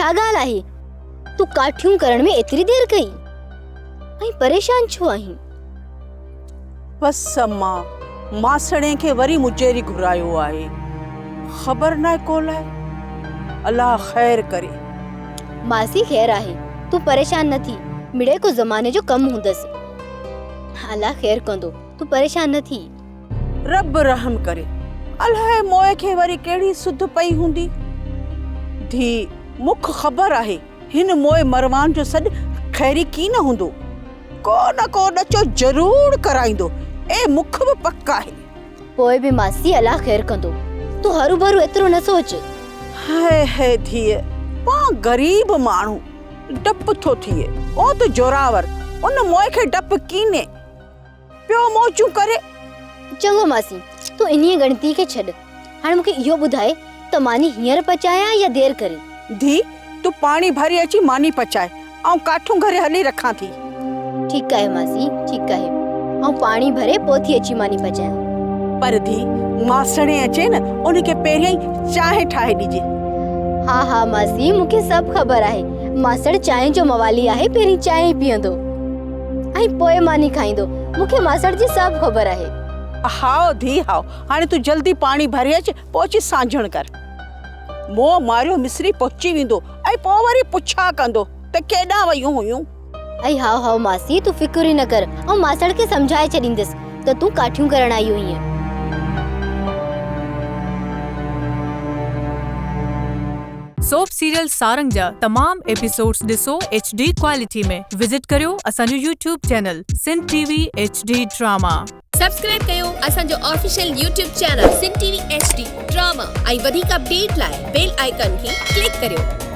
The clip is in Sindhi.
ڇا ڳالهه آهي؟ تون ڪاٺيون ڪرڻ ۾ ايتري دير ڪئي ۽ پريشان ڇو آهين؟ بس اما، ماسڙين کي وري مجيري گهرايو آهي. خبر ناهي ڪو لاء. الله خير ڪري. ماسي خير آهي، تون پريشان نه ٿي، مڙئي ڪو زماني جو ڪم هوندس. الله خير ڪندو، تون پريشان نه ٿي. رب رحم ڪري. الائي موئي کي وري ڪهڙي سڌ پئي هوندي. ڌيء، مک خبر آهي، هن موئي مروان جو سڏ خيري ڪين هوندو. ڪو نه ڪو ڏچو ضرور ڪرائيندو. اي مک به پڪ آهي. پوء به ماسي الله خير ڪندو. تون هروڀرو ايترو نه سوچ. هئي هئي ڌيء، پان غريب ماڻهو، ڊپ ٿو ٿئي. او ته زوراور، ان موئي کي ڊپ ڪينهي. پيو موجون ڪري. چڱو ماسي، تون انهيء ڳڻتيء کي ڇڏ. هاڻي مون کي اهو ٻڌاء ته ماني هينئر پچايان يا دير ڪري؟ ڌيء، تون پاڻي ڀري اچي ماني پچاء. آئون ڪاٺيون گهري هلي رکان ٿي. ٺيڪ آهي ماسي، ٺيڪ آهي. آئون پاڻي ڀري پوء ٿي اچي ماني پچايان. پر ڌيء، ماسڙي اچي نه، ان کي پهريائين چانهه ٺاهي ڏجي. ها ها ماسي، مون کي سڀ خبر آهي. ماسڙ چانهه جو موالي آهي، پهرين چانهه ئي پيئندو. ۽ پوء ماني کائيندو. مون کي ماسڙ جي سڀ خبر آهي. هائو ڌيء هائو، هاڻي تون جلدي پاڻي ڀري اچ، پوء اچي سانجهڻ ڪر. منهن ماريو مصري پهچي ويندو ۽ پوء وري پڇا ڪندو ته ڪيڏانهن ويون هيون. ائي هائو هائو ماسي، تون فڪر ئي نه ڪر، آئون ماسڙ کي سمجهائي ڇڏيندس ته تون ڪاٺيون ڪرڻ آئي هئينء. سوپ سيريل سارنگ جا تمام ايپيسوڊز ڏسو ايڇ ڊي ڪوالٽي ۾ وزٽ ڪريو اسان جو YouTube channel Sindh T V H D drama. Subscribe ڪيو اسان جو official YouTube channel Sindh T V H D drama ۽ وڌيڪ اپڊيٽ لاء بيل آئيڪان کي ڪلڪ ڪريو.